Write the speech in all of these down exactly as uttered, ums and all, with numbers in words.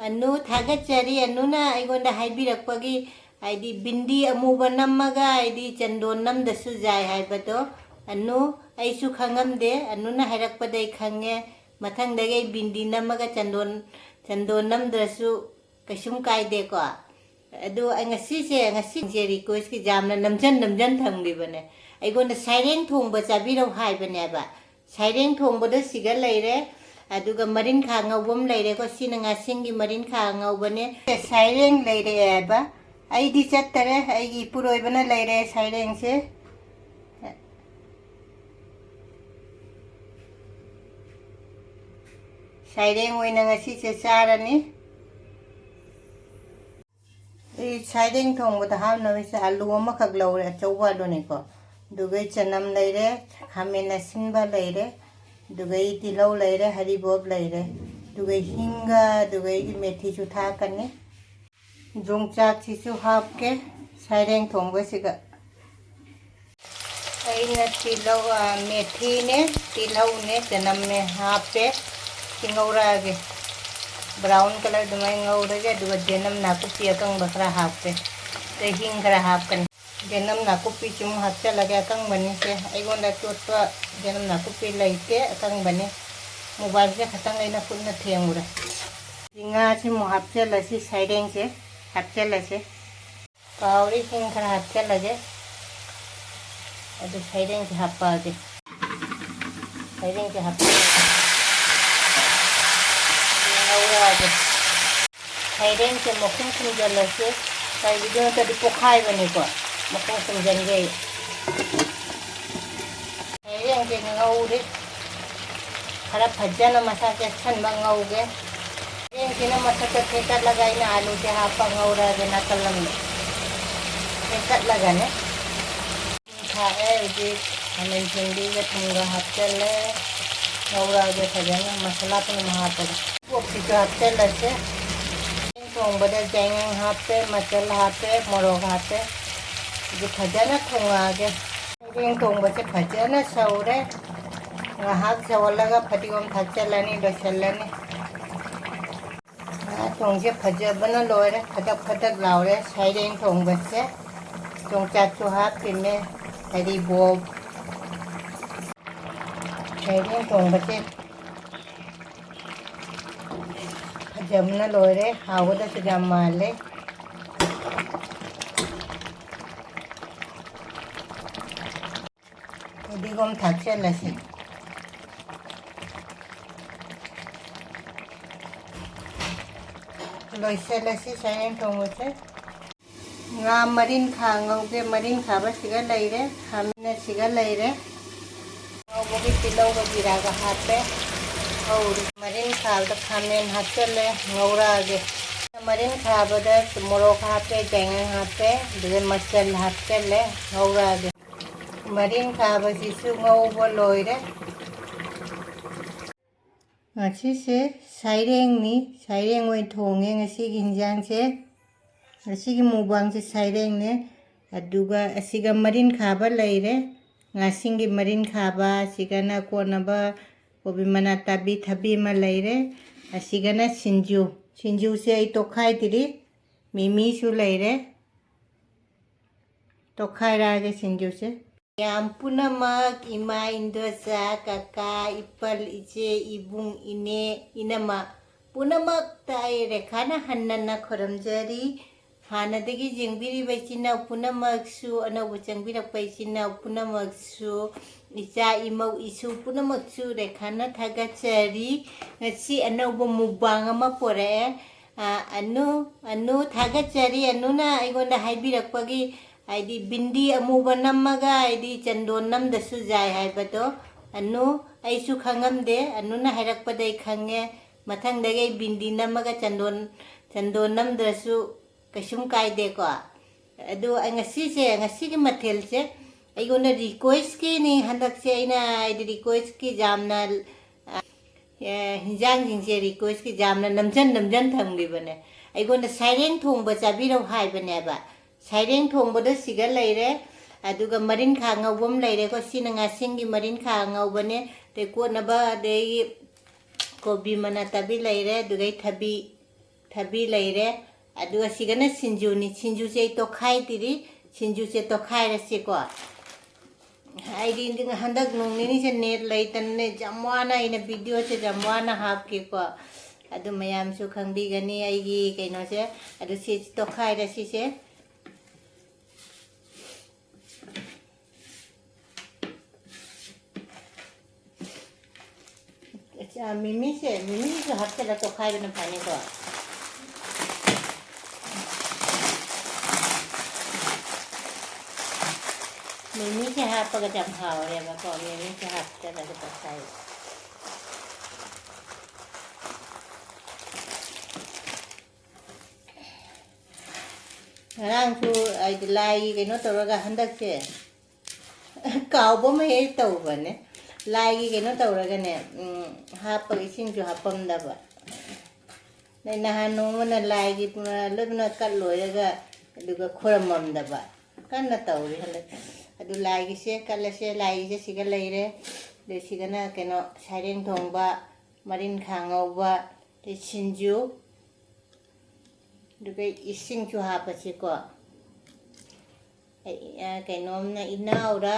ꯑꯅꯨ, ꯊꯥꯒꯠꯆꯔꯤ ꯑꯅꯨꯅ ꯑꯩꯉꯣꯟꯗ ꯍꯥꯏꯕꯤꯔꯛꯄꯒꯤ, ꯍꯥꯏꯗꯤ ꯕꯤꯟꯗꯤ ꯑꯃꯨꯕ ꯅꯝꯃꯒ ꯍꯥꯏꯗꯤ ꯆꯟꯗꯣꯟ ꯅꯝꯗꯁꯨ ꯌꯥꯏ ꯍꯥꯏꯕꯗꯣ꯫ ꯑꯅꯨ, ꯑꯩꯁꯨ ꯈꯪꯉꯝꯗꯦ, ꯑꯅꯨꯅ ꯍꯥꯏꯔꯛꯄꯗꯩ ꯈꯪꯉꯦ꯫ ꯃꯊꯪꯗꯒꯤ ꯑꯩ ꯕꯤꯟꯗꯤ ꯅꯝꯃꯒ ꯆꯟꯗꯣꯟ, ꯆꯟꯗꯣꯟ ꯅꯝꯗ꯭ꯔꯁꯨ ꯀꯩꯁꯨꯝ ꯀꯥꯏꯗꯦꯀꯣ꯫ ꯑꯗꯨ ꯑꯩ ꯉꯁꯤꯁꯦ, ꯉꯁꯤꯁꯦ ꯔꯤꯀ꯭ꯋꯦꯁꯀꯤ ꯌꯥꯝꯅ ꯅꯝꯖꯟ ꯅꯝꯖꯟ ꯊꯝꯈꯤꯕꯅꯦ꯫ ꯑꯩꯉꯣꯟꯗ ꯁꯥꯏꯔꯦꯡ ꯊꯣꯡꯕ ꯆꯥꯕꯤꯔꯧ ꯍꯥꯏꯕꯅꯦꯕ꯫ ꯁꯥꯏꯔꯦꯡ ꯊꯣꯡꯕꯗ ꯁꯤꯒ ꯂꯩꯔꯦ, ꯑꯗꯨꯒ ꯃꯔꯤꯟꯈꯥ ꯉꯧꯕ ꯑꯃ ꯂꯩꯔꯦꯀꯣ꯫ ꯁꯤꯅ ꯉꯥꯁꯤꯡꯒꯤ ꯃꯔꯤꯟꯈꯥ ꯉꯧꯕꯅꯦ꯫ ꯁꯥꯏꯔꯦꯡ ꯂꯩꯔꯛꯑꯦꯕ꯫ ꯑꯩꯗꯤ ꯆꯠꯇꯔꯦ, ꯑꯩꯒꯤ ꯏꯄꯨꯔꯣꯏꯕꯅ ꯂꯩꯔꯦ ꯁꯥꯏꯔꯦꯡꯁꯦ꯫ ꯁꯥꯏꯔꯦꯡ ꯑꯣꯏꯅ ꯉꯁꯤꯁꯦ ꯆꯥꯔꯅꯤ꯫ ꯑꯩ ꯁꯥꯏꯔꯦꯡ ꯊꯣꯡꯕꯗ ꯍꯥꯞꯅꯕꯁꯦ ꯑꯂꯨ ꯑꯃꯈꯛ ꯂꯧꯔꯦ, ꯑꯆꯧꯕ ꯑꯂꯨꯅꯤꯀꯣ꯫ ꯑꯗꯨꯒ ꯆꯅꯝ ꯂꯩꯔꯦ, ꯈꯥꯃꯦꯟ ꯑꯁꯤꯟꯕ ꯂꯩꯔꯦ, ꯑꯗꯨꯒ ꯇꯤꯜꯍꯧ ꯂꯩꯔꯦ, ꯍꯔꯤꯕꯣꯞ ꯂꯩꯔꯦ, ꯑꯗꯨꯒ ꯍꯤꯡꯒ, ꯑꯗꯨꯒ ꯃꯦꯊꯤꯁꯨ ꯊꯥꯛꯀꯅꯤ꯫ ꯌꯣꯡꯆꯥꯛꯁꯤꯁꯨ ꯍꯥꯞꯀꯦ ꯁꯥꯏꯔꯦꯡ ꯊꯣꯡꯕꯁꯤꯒ꯫ ꯑꯩꯅ ꯇꯤꯜꯍꯧ, ꯑ, ꯃꯦꯊꯤꯅꯦ, ꯇꯤꯜꯍꯧꯅꯦ, ꯆꯅꯝꯅꯦ ꯍꯥꯞꯄꯦ꯫ ꯁꯤ ꯉꯧꯔꯛꯑꯒꯦ꯫ ꯕ꯭ꯔꯥꯎꯟ ꯀꯂꯔ ꯑꯗꯨꯃꯥꯏꯅ ꯉꯧꯔꯒꯦ, ꯑꯗꯨꯒ ꯆꯅꯝ ꯅꯥꯀꯨꯞꯄꯤ ꯑꯀꯪꯕ ꯈꯔ ꯍꯥꯞꯀꯦ꯫ ꯑꯗꯩ ꯍꯤꯡ ꯈꯔ ꯍꯥꯞꯀꯅꯤ꯫ ꯆꯅꯝ ꯅꯥꯀꯨꯞꯄꯤꯁꯤ ꯑꯃꯨꯛ ꯍꯥꯞꯆꯤꯜꯂꯒꯦ, ꯑꯀꯪꯕꯅꯤꯁꯦ꯫ ꯑꯩꯉꯣꯟꯗ ꯑꯇꯣꯠꯄ ꯆꯅꯝ ꯅꯥꯀꯨꯞꯄꯤ ꯂꯩꯇꯦ, ꯑꯀꯪꯕꯅꯤ꯫ ꯃꯣꯕꯥꯏꯜꯁꯦ ꯈꯇꯪ ꯑꯩꯅ ꯈꯨꯠꯅ ꯊꯦꯡꯉꯨꯔꯦ꯫ ꯉꯥꯁꯤ ꯑꯃꯨꯛ ꯍꯥꯞꯆꯤꯜꯂꯁꯤ, ꯁꯥꯏꯔꯦꯡꯁꯦ ꯍꯥꯞꯆꯤꯜꯂꯁꯤ꯫ ꯀꯥꯎꯔꯤ, ꯍꯤꯡ ꯈꯔ ꯍꯥꯞꯆꯤꯜꯂꯒꯦ꯫ ꯑꯗꯨ ꯁꯩꯔꯦꯡꯁꯦ ꯍꯥꯞꯄꯛꯑꯒꯦ꯫ ꯁꯩꯔꯦꯡꯁꯦ ꯍꯥꯞꯄꯛꯑꯒꯦ꯫ ꯉꯧꯔꯛꯑꯒꯦ꯫ ꯁꯩꯔꯦꯡꯁꯦ ꯃꯈꯨꯝ ꯈꯨꯝꯖꯤꯜꯂꯁꯤ꯫ ꯀꯩꯒꯤꯅꯣ ꯅꯠꯇ꯭ꯔꯗꯤ ꯄꯣꯛꯈꯥꯏꯕꯅꯤꯀꯣ꯫ ꯃꯈꯨꯝ ꯈꯨꯝꯖꯤꯟꯒꯦ꯫ ꯁꯩꯔꯦꯡꯁꯦ ꯉꯧꯔꯦ꯫ ꯈꯔ ꯐꯖꯅ ꯃꯁꯥ ꯆꯦꯠꯁꯟꯕ ꯉꯧꯒꯦ꯫ ꯁꯤꯅ ꯃꯊꯛꯇ ꯊꯦꯛꯀꯠꯂꯒ ꯑꯩꯅ ꯑꯂꯨꯁꯦ ꯍꯥꯞꯄ ꯉꯧꯔꯒꯦ ꯅꯥꯀꯜ ꯑꯃꯗ꯫ ꯊꯦꯛꯀꯠꯂꯒꯅꯦ꯫ ꯊꯥꯛꯑꯦ ꯍꯧꯖꯤꯛ ꯈꯥꯃꯦꯟ ꯑꯁꯤꯟꯕꯤꯒ ꯊꯨꯝꯒ ꯍꯥꯞꯆꯜꯂꯦ꯫ ꯉꯧꯔꯛꯑꯒꯦ ꯐꯖꯅ ꯃꯁꯥꯂꯥ ꯄꯨꯝꯅꯃꯛ ꯍꯥꯞꯄꯒ꯫ ꯀꯣꯕꯤꯁꯨ ꯍꯥꯞꯆꯜꯂꯁꯦ꯫ ꯆꯦꯡ ꯊꯣꯡꯕꯗ ꯆꯦꯡ ꯍꯥꯞꯄꯦ, ꯃꯆꯜ ꯍꯥꯞꯄꯦ, ꯃꯣꯔꯣꯛ ꯍꯥꯞꯄꯦ꯫ ꯑꯗꯨ ꯐꯖꯅ ꯊꯣꯡꯉꯛꯑꯒꯦ꯫ ꯆꯦꯡ ꯊꯣꯡꯕꯁꯦ ꯐꯖꯅ ꯁꯧꯔꯦ꯫ ꯉꯥꯏꯍꯥꯛ ꯁꯧꯍꯜꯂꯒ ꯐꯗꯤꯒꯣꯝ ꯊꯥꯛꯆꯜꯂꯅꯤ, ꯂꯣꯏꯁꯜꯂꯅꯤ꯫ ꯉꯥꯏꯍꯥꯛ ꯊꯣꯡꯁꯦ ꯐꯖꯕꯅ ꯂꯣꯏꯔꯦ, ꯈꯗꯛ ꯈꯗꯛ ꯂꯥꯎꯔꯦ ꯁꯩꯔꯦꯡ ꯊꯣꯡꯕꯁꯦ꯫ ꯌꯣꯡꯆꯥꯛꯁꯨ ꯍꯥꯞꯄꯤꯃꯦ, ꯍꯔꯤꯕꯣꯞ꯫ ꯁꯩꯔꯦꯡ ꯊꯣꯡꯕꯁꯦ ꯐꯖꯕꯅ ꯂꯣꯏꯔꯦ, ꯍꯥꯎꯒꯗꯕꯁꯨ ꯌꯥꯝ ꯃꯥꯜꯂꯦ꯫ ꯐꯗꯤꯒꯣꯝ ꯊꯥꯛꯆꯜꯂꯁꯤ꯫ ꯂꯣꯏꯁꯤꯜꯂꯁꯤ ꯁꯔꯦꯡ ꯊꯣꯡꯕꯁꯦ꯫ ꯉꯥ ꯃꯔꯤꯟꯈꯥ ꯉꯧꯒꯦ꯫ ꯃꯔꯤꯟꯈꯥꯕ ꯁꯤꯒ ꯂꯩꯔꯦ, ꯈꯥꯃꯦꯟ ꯁꯤꯒ ꯂꯩꯔꯦ꯫ ꯉꯧꯕꯒꯤ ꯇꯤꯜꯍꯧꯒ ꯖꯤꯔꯥꯒ ꯍꯥꯞꯄꯦ꯫ ꯉꯧꯔꯤ꯫ ꯃꯔꯤꯟꯈꯥꯕꯗ ꯈꯥꯃꯦꯟ ꯍꯥꯞꯆꯜꯂꯦ, ꯉꯧꯔꯛꯑꯒꯦ꯫ ꯃꯔꯤꯟꯈꯥꯕꯗ ꯃꯣꯔꯣꯛ ꯍꯥꯞꯄꯦ, ꯌꯥꯏꯉꯪ ꯍꯥꯞꯄꯦ, ꯑꯗꯨꯗ ꯃꯆꯜ ꯍꯥꯞꯆꯜꯂꯦ, ꯉꯧꯔꯛꯑꯒꯦ꯫ ꯃꯔꯤꯟꯈꯥꯕꯁꯤꯁꯨ ꯉꯧꯕ ꯂꯣꯏꯔꯦ꯫ ꯉꯁꯤꯁꯦ ꯁꯥꯏꯔꯦꯡꯅꯤ, ꯁꯥꯏꯔꯦꯡ ꯑꯣꯏꯅ ꯊꯣꯡꯉꯦ ꯉꯁꯤꯒꯤ ꯍꯤꯟꯖꯥꯡꯁꯦ꯫ ꯉꯁꯤꯒꯤ ꯃꯨꯛꯕꯥꯡꯁꯦ ꯁꯥꯏꯔꯦꯡꯅꯦ꯫ ꯑꯗꯨꯒ ꯑꯁꯤꯒ ꯃꯔꯤꯟꯈꯥꯕ ꯂꯩꯔꯦ, ꯉꯥꯁꯤꯡꯒꯤ ꯃꯔꯤꯟꯈꯥꯕ꯫ ꯑꯁꯤꯒꯅ ꯀꯣꯠꯅꯕ ꯀꯣꯕꯤ ꯃꯅꯥ ꯇꯥꯕꯤ ꯊꯕꯤ ꯑꯃ ꯂꯩꯔꯦ꯫ ꯑꯁꯤꯒꯅ ꯁꯤꯡꯖꯨ꯫ ꯁꯤꯡꯖꯨꯁꯦ ꯑꯩ ꯇꯣꯠꯈꯥꯏꯗ꯭ꯔꯤ, ꯃꯤꯃꯤꯁꯨ ꯂꯩꯔꯦ꯫ ꯇꯣꯠꯈꯥꯏꯔꯛꯑꯒꯦ ꯁꯤꯡꯖꯨꯁꯦ꯫ ꯃꯌꯥꯝ ꯄꯨꯝꯅꯃꯛ, ꯏꯃꯥ, ꯏꯟꯗꯣꯆꯥ, ꯀꯀꯥ, ꯏꯄꯜ, ꯏꯆꯦ, ꯏꯕꯨꯡ, ꯏꯅꯦ, ꯏꯅꯝꯃ ꯄꯨꯝꯅꯃꯛꯇ ꯑꯩ ꯔꯦꯈꯥꯅ ꯍꯟꯅꯅ ꯈꯨꯔꯨꯝꯖꯔꯤ꯫ ꯍꯥꯟꯅꯗꯒꯤ ꯌꯦꯡꯕꯤꯔꯤꯕ ꯏꯆꯤꯟ ꯏꯅꯥꯎ ꯄꯨꯝꯅꯃꯛꯁꯨ, ꯑꯅꯧꯕ ꯆꯪꯕꯤꯔꯛꯄ ꯏꯆꯤꯟ ꯏꯅꯥꯎ ꯄꯨꯝꯅꯃꯛꯁꯨ, ꯏꯆꯥ, ꯏꯃꯧ, ꯏꯁꯨ ꯄꯨꯝꯅꯃꯛꯁꯨ ꯔꯦꯈꯥꯅ ꯊꯥꯒꯠꯆꯔꯤ꯫ ꯉꯁꯤ ꯑꯅꯧꯕ ꯃꯨꯛꯕꯥꯡ ꯑꯃ ꯄꯣꯔꯛꯑꯦ꯫ ꯑ, ꯑꯅꯨ, ꯑꯅꯨ ꯊꯥꯒꯠꯆꯔꯤ꯫ ꯑꯅꯨꯅ ꯑꯩꯉꯣꯟꯗ ꯍꯥꯏꯕꯤꯔꯛꯄꯒꯤ, ꯍꯥꯏꯗꯤ ꯕꯤꯟꯗꯤ ꯑꯃꯨꯕ ꯅꯝꯃꯒ, ꯍꯥꯏꯗꯤ ꯆꯟꯗꯣꯟ ꯅꯝꯗꯁꯨ ꯌꯥꯏ ꯍꯥꯏꯕꯗꯣ꯫ ꯑꯅꯨ, ꯑꯩꯁꯨ ꯈꯪꯉꯝꯗꯦ꯫ ꯑꯅꯨꯅ ꯍꯥꯏꯔꯛꯄꯗꯩ ꯈꯪꯉꯦ꯫ ꯃꯊꯪꯗꯒꯤ ꯑꯩ ꯕꯤꯟꯗꯤ ꯅꯝꯃꯒ ꯆꯟꯗꯣꯟ, ꯆꯟꯗꯣꯟ ꯅꯝꯗ꯭ꯔꯁꯨ ꯀꯩꯁꯨꯝ ꯀꯥꯏꯗꯦꯀꯣ꯫ ꯑꯗꯨ ꯑꯩ ꯉꯁꯤꯁꯦ, ꯉꯁꯤꯒꯤ ꯃꯊꯦꯜꯁꯦ ꯑꯩꯉꯣꯟꯗ ꯔꯤꯀ꯭ꯋꯦꯁꯀꯤꯅꯤ꯫ ꯍꯟꯗꯛꯁꯦ ꯑꯩꯅ, ꯍꯥꯏꯗꯤ, ꯔꯤꯀ꯭ꯋꯦꯁꯀꯤ ꯌꯥꯝꯅ, ꯑ, ꯑꯦ, ꯍꯤꯟꯖꯥꯡꯁꯤꯡꯁꯦ ꯔꯤꯀ꯭ꯋꯦꯁꯀꯤ ꯌꯥꯝꯅ ꯅꯝꯖꯟ ꯅꯝꯖꯟ ꯊꯝꯈꯤꯕꯅꯦ꯫ ꯑꯩꯉꯣꯟꯗ ꯁꯥꯏꯔꯦꯡ ꯊꯣꯡꯕ ꯆꯥꯕꯤꯔꯛꯑꯣ ꯍꯥꯏꯕꯅꯦꯕ꯫ ꯁꯥꯏꯔꯦꯡ ꯊꯣꯡꯕꯗꯣ ꯁꯤꯒ ꯂꯩꯔꯦ, ꯑꯗꯨꯒ ꯃꯔꯤꯟꯈꯥ ꯉꯧꯕ ꯑꯃ ꯂꯩꯔꯦꯀꯣ꯫ ꯁꯤꯅ ꯉꯥꯁꯤꯡꯒꯤ ꯃꯔꯤꯟꯈꯥ ꯉꯧꯕꯅꯦ꯫ ꯑꯗꯩ ꯀꯣꯠꯅꯕ, ꯑꯗꯩ ꯀꯣꯕꯤ ꯃꯅꯥ ꯇꯥꯕꯤ ꯂꯩꯔꯦ, ꯑꯗꯨꯒꯩ ꯊꯕꯤ꯫ ꯊꯕꯤ ꯂꯩꯔꯦ꯫ ꯑꯗꯨꯒ ꯁꯤꯒꯅ ꯁꯤꯡꯖꯨꯅꯤ꯫ ꯁꯤꯡꯖꯨꯁꯦ ꯑꯩ ꯇꯣꯠꯈꯥꯏꯗ꯭ꯔꯤ꯫ ꯁꯤꯡꯖꯨꯁꯦ ꯇꯣꯠꯈꯥꯏꯔꯁꯤꯀꯣ꯫ ꯑꯩꯗꯤ ꯍꯟꯗꯛ ꯅꯣꯡ ꯅꯤꯅꯤꯁꯦ ꯅꯦꯠ ꯂꯩꯇꯅꯅꯦ ꯌꯥꯝ ꯋꯥꯅ ꯑꯩꯅ ꯚꯤꯗꯤꯑꯣꯁꯦ ꯌꯥꯝ ꯋꯥꯅ ꯍꯥꯞꯀꯦꯀꯣ꯫ ꯑꯗꯨ ꯃꯌꯥꯝꯁꯨ ꯈꯪꯕꯤꯒꯅꯤ ꯑꯩꯒꯤ ꯀꯩꯅꯣꯁꯦ꯫ ꯑꯗꯨ ꯁꯤ ꯇꯣꯠꯈꯥꯏꯔꯦ ꯁꯤꯁꯦ꯫ ꯑꯆꯥ, ꯃꯤꯃꯤꯁꯦ, ꯃꯤꯃꯤꯁꯨ ꯍꯥꯞꯆꯤꯜꯂ ꯇꯣꯠꯈꯥꯏꯕꯅ ꯐꯅꯤꯀꯣ꯫ ꯃꯤꯃꯤꯁꯦ ꯍꯥꯞꯄꯒ ꯌꯥꯝ ꯍꯥꯎꯔꯦꯕꯀꯣ, ꯃꯤꯃꯤꯁꯦ ꯍꯥꯞꯆꯤꯜꯂꯒ ꯇꯣꯠꯈꯥꯏꯕ꯫ ꯉꯔꯥꯡꯁꯨ ꯑꯩꯗꯤ ꯂꯥꯏꯒꯤ ꯀꯩꯅꯣ ꯇꯧꯔꯒ ꯍꯟꯗꯛꯁꯦ ꯀꯥꯎꯕ ꯑꯃ ꯍꯦꯛ ꯇꯧꯕꯅꯦ꯫ ꯂꯥꯏꯒꯤ ꯀꯩꯅꯣ ꯇꯧꯔꯒꯅꯦ, ꯎꯝ, ꯍꯥꯞꯄꯒ ꯏꯁꯤꯡꯁꯨ ꯍꯥꯞꯄꯝꯗꯕ꯫ ꯑꯗꯩ ꯅꯍꯥꯟ ꯅꯣꯡꯃꯅ ꯂꯥꯏꯒꯤ ꯂꯣꯏꯅ ꯀꯠ ꯂꯣꯏꯔꯒ ꯑꯗꯨꯒ ꯈꯨꯔꯝꯃꯝꯗꯕ꯫ ꯀꯟꯅ ꯇꯧꯔꯤ ꯍꯟꯗꯛ꯫ ꯑꯗꯨ ꯂꯥꯏꯒꯤꯁꯦ ꯀꯠꯂꯁꯦ, ꯂꯥꯏꯒꯤꯁꯦ ꯁꯤꯒ ꯂꯩꯔꯦ꯫ ꯑꯗꯩ ꯁꯤꯒꯅ ꯀꯩꯅꯣ ꯁꯥꯏꯔꯦꯡ ꯊꯣꯡꯕ, ꯃꯔꯤꯟꯈꯥ ꯉꯧꯕ, ꯑꯗꯩ ꯁꯤꯡꯖꯨ, ꯑꯗꯨꯒ ꯏꯁꯤꯡꯁꯨ ꯍꯥꯞꯄꯁꯤꯀꯣ꯫ ꯑꯩ, ꯑ, ꯀꯩꯅꯣꯝꯅ ꯏꯅꯥꯎꯔ,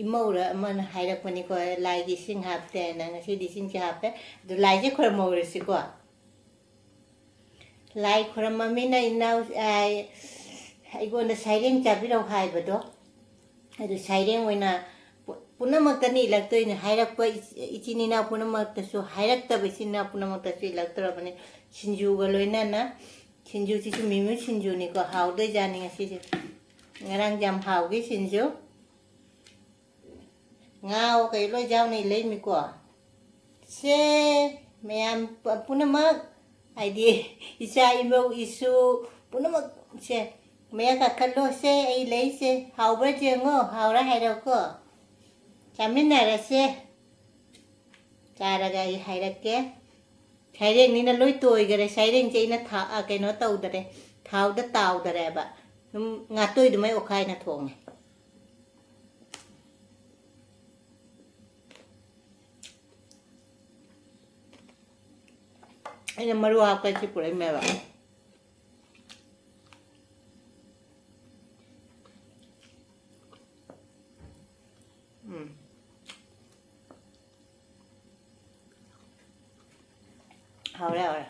ꯏꯃꯧꯔ ꯑꯃꯅ ꯍꯥꯏꯔꯛꯄꯅꯤꯀꯣ, "ꯂꯥꯏꯒꯤ ꯏꯁꯤꯡ ꯍꯥꯞꯇꯦ" ꯍꯥꯏꯅ꯫ ꯉꯁꯤꯗꯤ ꯏꯁꯤꯡꯁꯦ ꯍꯥꯞꯄꯦ꯫ ꯑꯗꯨ ꯂꯥꯏꯁꯦ ꯈꯨꯔꯨꯝꯍꯧꯔꯁꯤꯀꯣ꯫ ꯂꯥꯏ ꯈꯨꯔꯨꯝꯃꯃꯤꯅ ꯏꯅꯥꯎ, ꯑ, ꯑꯩꯉꯣꯟꯗ ꯁꯩꯔꯦꯡ ꯆꯥꯕꯤꯔꯛꯎ ꯍꯥꯏꯕꯗꯣ, ꯑꯗꯨ ꯁꯩꯔꯦꯡ ꯑꯣꯏꯅ ꯄꯨ-, ꯄꯨꯝꯅꯃꯛꯇꯅꯤ ꯏꯜꯂꯛꯇꯣꯏꯅꯤ꯫ ꯍꯥꯏꯔꯛꯄ ꯏꯆ-, ꯏꯆꯤꯟ ꯏꯅꯥꯎ ꯄꯨꯝꯅꯃꯛꯇꯁꯨ, ꯍꯥꯏꯔꯛꯇꯕ ꯏꯆꯤꯟ ꯏꯅꯥꯎ ꯄꯨꯝꯅꯃꯛꯇꯁꯨ ꯏꯜꯂꯛꯇꯧꯔꯕꯅꯤ꯫ ꯁꯤꯡꯖꯨꯒ ꯂꯣꯏꯅꯅ, ꯁꯤꯡꯖꯨꯁꯤꯁꯨ ꯃꯤꯃꯤ ꯁꯤꯡꯖꯨꯅꯤꯀꯣ, ꯍꯥꯎꯗꯣꯏꯖꯥꯠꯅꯤ ꯉꯁꯤꯁꯦ꯫ ꯉꯔꯥꯡ ꯌꯥꯝ ꯍꯥꯎꯈꯤ ꯁꯤꯡꯖꯨ꯫ ꯉꯥ ꯀꯩ ꯂꯣꯏ ꯌꯥꯎꯅ ꯏꯜꯂꯛꯏꯃꯤꯀꯣ꯫ ꯁꯦ, ꯃꯌꯥꯝ ꯄ-, ꯄꯨꯝꯅꯃꯛ, ꯍꯥꯏꯗꯤ ꯏꯆꯥ ꯏꯃꯧ ꯏꯁꯨ ꯄꯨꯝꯅꯃꯛ ꯁꯦ, ꯃꯌꯥ ꯀꯥꯈꯠꯂꯣ ꯁꯦ, ꯑꯩ ꯂꯩꯁꯦ꯫ ꯍꯥꯎꯕ꯭ꯔꯥ ꯌꯦꯡꯉꯣ, ꯍꯥꯎꯔ ꯍꯥꯏꯔꯛꯎꯀꯣ꯫ ꯆꯥꯃꯤꯟꯅꯔꯁꯦ꯫ ꯆꯥꯔꯒ ꯑꯩ ꯍꯥꯏꯔꯛꯀꯦ꯫ ꯁꯩꯔꯦꯡꯅꯤꯅ ꯂꯣꯏ ꯇꯣꯏꯈꯔꯦ꯫ ꯁꯩꯔꯦꯡꯁꯦ ꯑꯩꯅ ꯊꯥ-, ꯑ, ꯀꯩꯅꯣ ꯇꯧꯗꯔꯦ, ꯊꯥꯎꯗ ꯇꯥꯎꯗꯔꯦꯕ꯫ ꯁꯨꯝ ꯉꯥꯇꯣꯏꯗꯨꯃꯩ ꯑꯣꯠꯈꯥꯏꯅ ꯊꯣꯡꯉꯦ꯫ ꯑꯩꯅ ꯃꯔꯨ ꯍꯥꯞꯀꯦ ꯁꯤ ꯄꯨꯔꯛꯏꯃꯦꯕ꯫ ꯎꯝ꯫ ꯍꯥꯎꯔꯦ, ꯍꯥꯎꯔꯦ꯫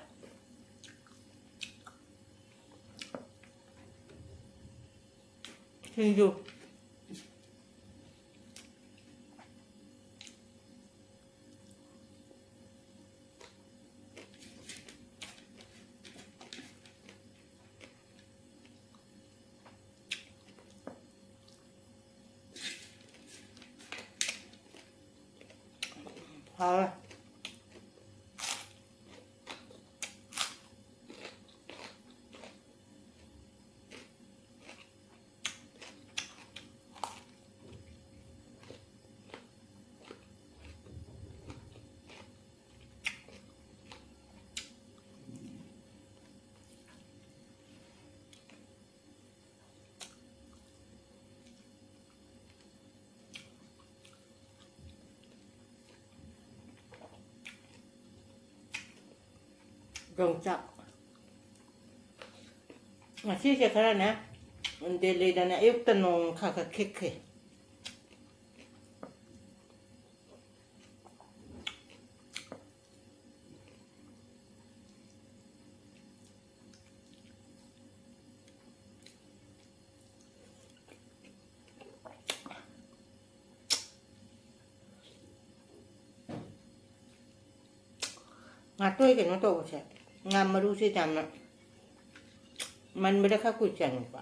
ꯁꯤꯡꯖꯨ꯫ ꯍꯥꯎꯋꯦ꯫ ꯌꯣꯡꯆꯥꯛ꯫ ꯉꯁꯤꯁꯦ ꯈꯔꯅꯦ, ꯗꯦꯜꯂꯤꯗꯅꯦ, ꯑꯌꯨꯛꯇ ꯅꯣꯡ ꯈꯔ ꯈꯔ ꯈꯤꯛꯈꯤ꯫ ꯉꯥꯇꯣꯏ ꯀꯩꯅꯣ ꯇꯧꯕꯁꯦ, ꯉꯥ ꯃꯔꯨꯁꯦ ꯌꯥꯝꯅ ꯃꯟꯕꯗ ꯈꯔ ꯀꯨꯏ ꯆꯪꯉꯦꯀꯣ꯫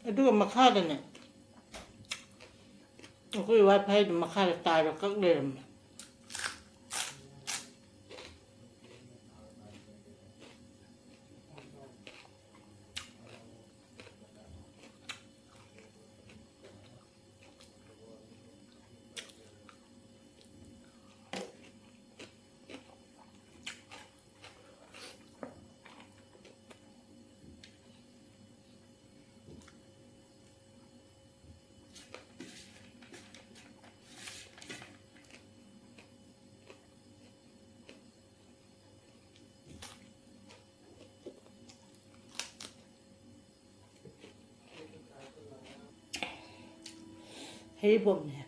ꯑꯗꯨꯒ ꯃꯈꯥꯗꯅꯦ, ꯑꯩꯈꯣꯏ WiFiꯗꯨ ꯃꯈꯥꯗ ꯇꯥꯔ ꯀꯛ ꯂꯩꯔꯝꯃꯦ꯫ ꯍꯩꯔꯤꯕꯣꯞꯅꯦ꯫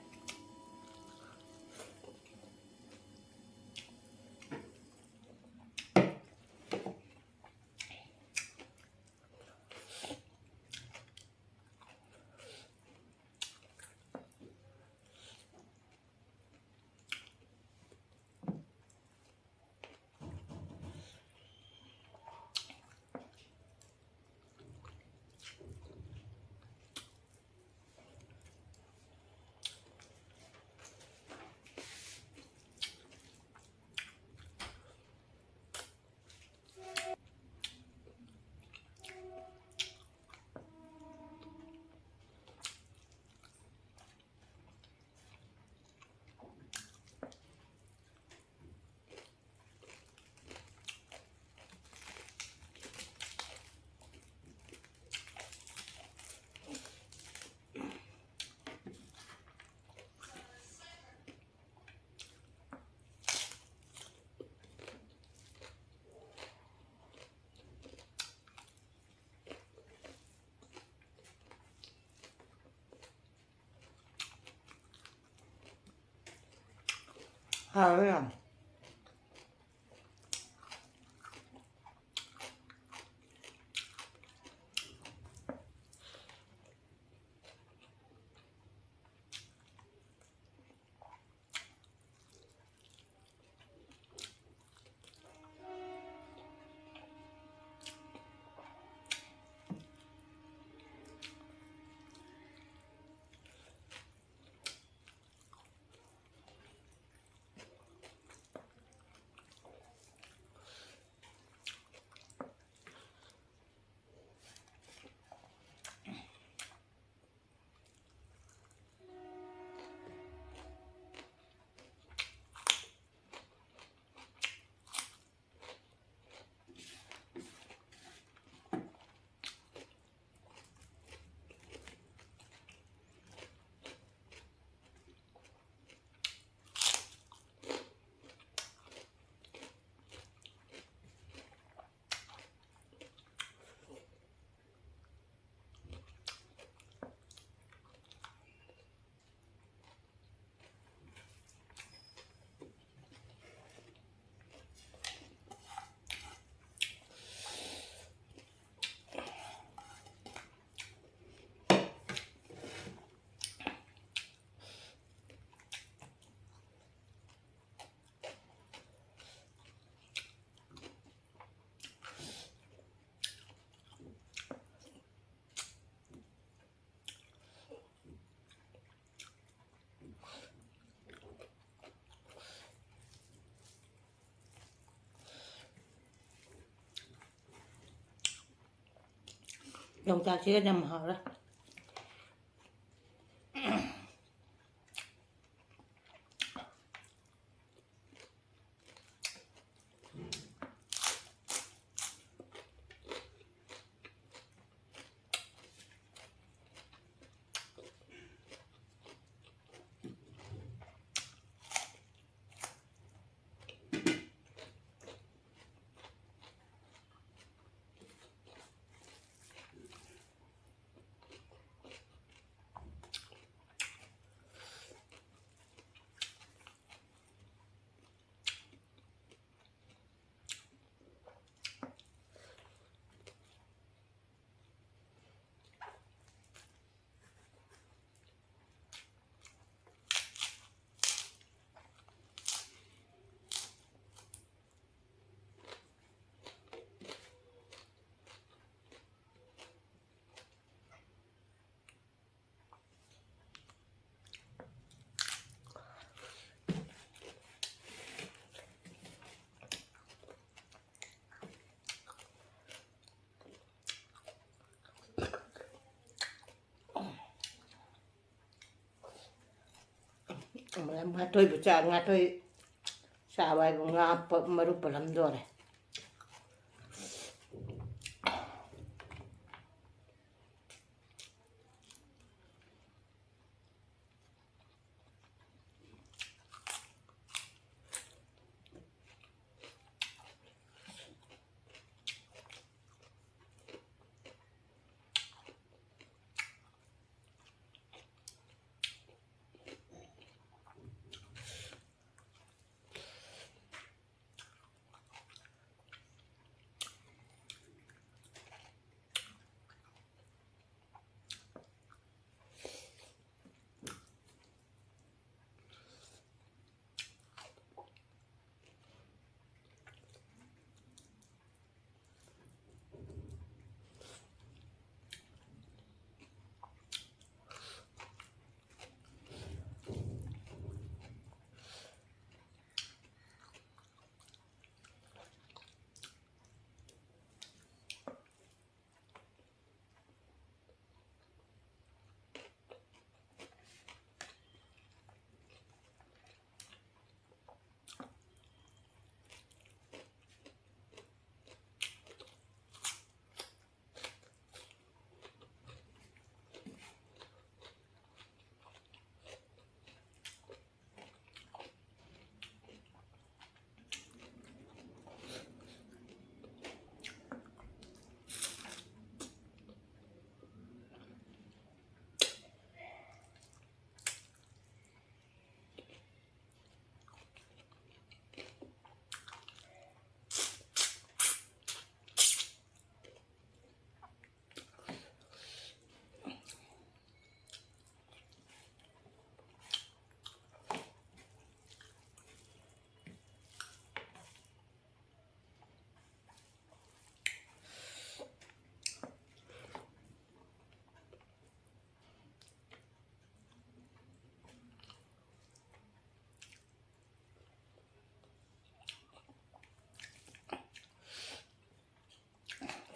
ꯍꯥꯎꯋꯦ ꯌꯥꯝ꯫ ꯌꯣꯡꯆꯥꯛꯁꯤꯒ ꯌꯥꯝ ꯍꯥꯎꯔꯦ꯫ ꯉꯥꯇꯣꯏꯕꯨ ꯆꯥ-, ꯉꯥꯇꯣꯏ ꯆꯥꯕ ꯍꯥꯏꯕꯨ ꯉꯥ ꯄ-, ꯃꯔꯨ ꯄꯜꯂꯝꯗꯣꯔꯦ꯫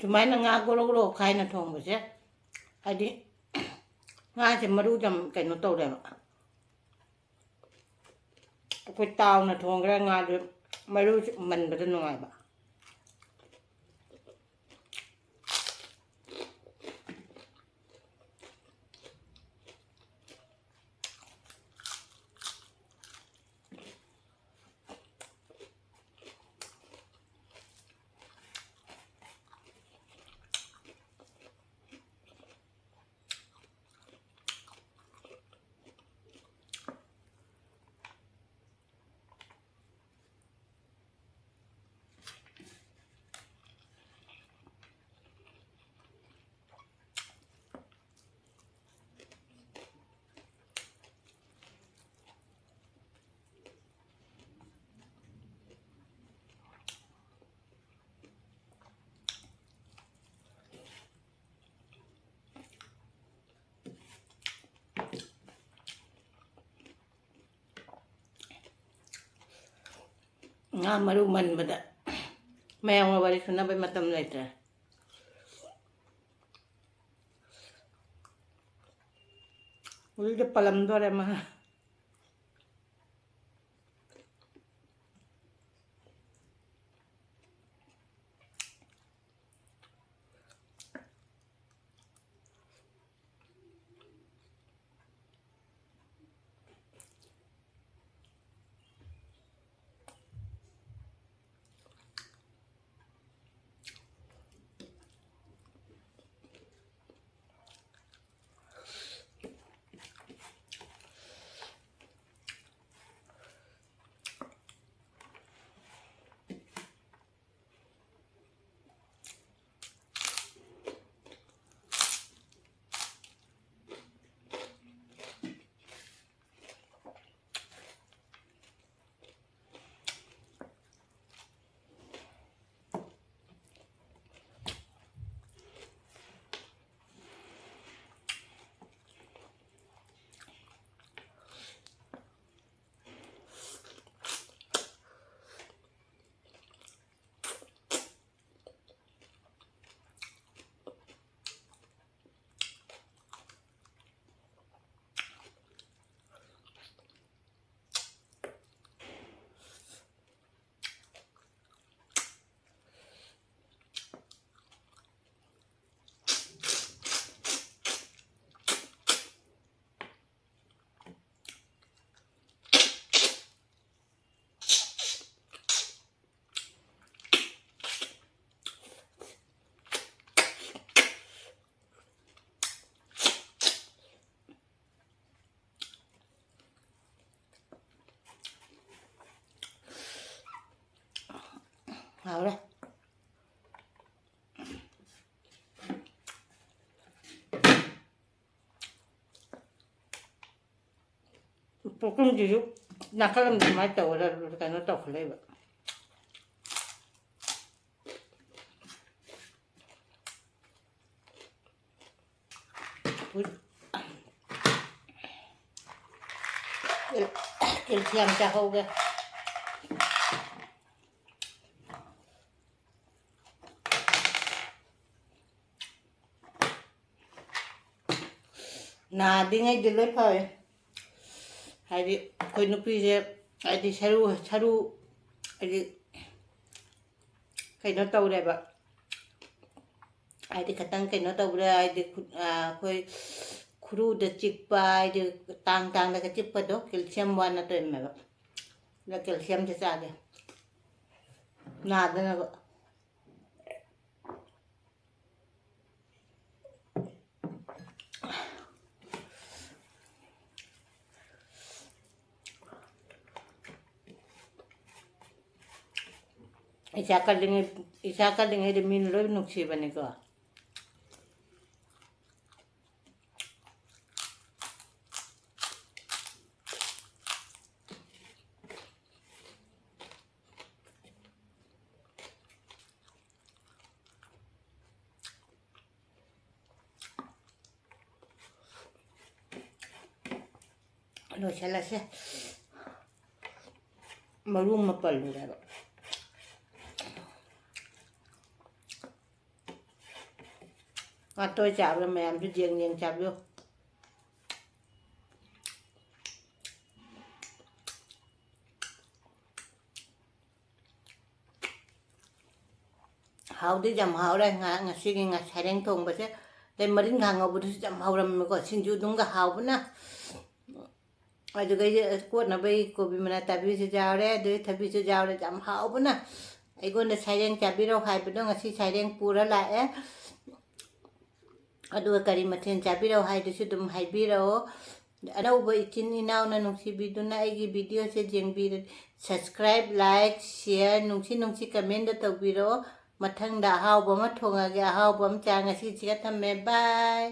ꯁꯨꯃꯥꯏꯅ ꯉꯥ ꯒꯣꯔꯣ ꯒꯣꯔꯣ ꯈꯥꯏꯅ ꯊꯣꯡꯕꯁꯦ, ꯍꯥꯏꯗꯤ ꯉꯥꯁꯦ ꯃꯔꯨ ꯌꯥꯝ ꯀꯩꯅꯣ ꯇꯧꯔꯦꯕ꯫ ꯑꯩꯈꯣꯏ ꯇꯥꯎꯅ ꯊꯣꯡꯈ꯭ꯔꯦ ꯉꯥꯗꯨ, ꯃꯔꯨꯁꯦ ꯃꯟꯕꯗ ꯅꯨꯡꯉꯥꯏꯕ꯫ ꯉꯥ ꯃꯔꯨ ꯃꯟꯕꯗ ꯃꯌꯥꯝꯒ ꯋꯥꯔꯤ ꯁꯥꯟꯅꯕꯩ ꯃꯇꯝ ꯂꯩꯇ꯭ꯔꯦ꯫ ꯍꯧꯖꯤꯛꯇꯤ ꯄꯜꯂꯝꯗꯣꯔꯦ ꯃꯥ꯫ ꯍꯥꯎꯔꯦ꯫ ꯄꯨꯈꯝꯁꯤꯁꯨ ꯅꯥꯀꯜ ꯑꯃꯗ ꯁꯨꯃꯥꯏꯅ ꯇꯧꯔ ꯀꯩꯅꯣ ꯇꯧꯈꯠꯂꯛꯏꯕ꯫ ꯀꯦꯜꯁꯤꯌꯝ ꯆꯥꯍꯧꯒꯦ꯫ ꯅꯥꯗ꯭ꯔꯤꯉꯩꯗꯤ ꯂꯣꯏ ꯐꯔꯦ꯫ ꯍꯥꯏꯗꯤ ꯑꯩꯈꯣꯏ ꯅꯨꯄꯤꯁꯦ, ꯍꯥꯏꯗꯤ ꯁꯔꯨ, ꯁꯔꯨ, ꯍꯥꯏꯗꯤ ꯀꯩꯅꯣ ꯇꯧꯔꯦꯕ꯫ ꯍꯥꯏꯗꯤ ꯈꯤꯇꯪ ꯀꯩꯅꯣ ꯇꯧꯕꯗ, ꯍꯥꯏꯗꯤ ꯈꯨꯠ-, ꯑ, ꯑꯩꯈꯣꯏ ꯈꯨꯔꯨꯗ ꯆꯤꯛꯄ, ꯍꯥꯏꯗꯤ ꯇꯥꯡ ꯇꯥꯡꯗꯒ ꯆꯤꯛꯄꯗꯣ, ꯀꯦꯜꯁꯤꯌꯝ ꯋꯥꯠꯅ ꯇꯧꯔꯤꯅꯦꯕ꯫ ꯑꯗ ꯀꯦꯜꯁꯤꯌꯝꯁꯦ ꯆꯥꯒꯦ, ꯅꯥꯗꯅꯕ꯫ ꯏꯁꯥ ꯀꯜꯂꯤꯉꯩ, ꯏꯁꯥ ꯀꯜꯂꯤꯉꯩꯗ ꯃꯤꯅ ꯂꯣꯏ ꯅꯨꯡꯁꯤꯕꯅꯤꯀꯣ꯫ ꯂꯣꯏꯁꯤꯜꯂꯁꯦ꯫ ꯃꯔꯨ ꯑꯃ ꯄꯜꯂꯨꯔꯦꯕ꯫ ꯉꯥꯇꯣꯏ ꯆꯥꯕꯗ ꯃꯌꯥꯝꯁꯨ ꯌꯦꯡ ꯌꯦꯡ ꯆꯥꯕꯤꯌꯨ꯫ ꯍꯥꯎꯗꯤ ꯌꯥꯝ ꯍꯥꯎꯔꯦ ꯉꯥ-, ꯉꯁꯤꯒꯤ ꯉꯥ ꯁꯩꯔꯦꯡ ꯊꯣꯡꯕꯁꯦ꯫ ꯑꯗꯩ ꯃꯔꯤꯡꯈꯥ ꯉꯧꯕꯗꯨꯁꯨ ꯌꯥꯝ ꯍꯥꯎꯔꯝꯃꯦꯀꯣ꯫ ꯁꯤꯡꯖꯨꯗꯨꯝꯒ ꯍꯥꯎꯕꯅ꯫ ꯑꯗꯨꯒ ꯑꯩꯁꯦ ꯀꯣꯠꯅꯕꯒꯤ ꯀꯣꯕꯤ ꯃꯅꯥ ꯇꯥꯕꯤꯁꯨ ꯌꯥꯎꯔꯦ, ꯑꯗꯨꯒꯤ ꯊꯕꯤꯁꯨ ꯌꯥꯎꯔꯦ꯫ ꯌꯥꯝ ꯍꯥꯎꯕꯅ꯫ ꯑꯩꯉꯣꯟꯗ ꯁꯩꯔꯦꯡ ꯆꯥꯕꯤꯔꯣ ꯍꯥꯏꯕꯗꯣ ꯉꯁꯤ ꯁꯩꯔꯦꯡ ꯄꯨꯔ ꯂꯥꯛꯑꯦ꯫ ꯑꯗꯨꯒ ꯀꯔꯤ ꯃꯊꯦꯜ ꯆꯥꯕꯤꯔꯛꯑꯣ ꯍꯥꯏꯗꯨꯁꯨ ꯑꯗꯨꯝ ꯍꯥꯏꯕꯤꯔꯛꯑꯣ꯫ ꯑꯅꯧꯕ ꯏꯆꯤꯟ ꯏꯅꯥꯎꯅ ꯅꯨꯡꯁꯤꯕꯤꯗꯨꯅ ꯑꯩꯒꯤ videoꯁꯦ ꯌꯦꯡꯕꯤꯔ, subscribe, like, share, ꯅꯨꯡꯁꯤ ꯅꯨꯡꯁꯤ commentꯗ ꯇꯧꯕꯤꯔꯛꯑꯣ꯫ ꯃꯊꯪꯗ ꯑꯍꯥꯎꯕ ꯑꯃ ꯊꯣꯡꯉꯒꯦ, ꯑꯍꯥꯎꯕ ꯑꯃ ꯆꯥ꯫ ꯉꯁꯤꯁꯤꯒ ꯊꯝꯃꯦ, bye꯫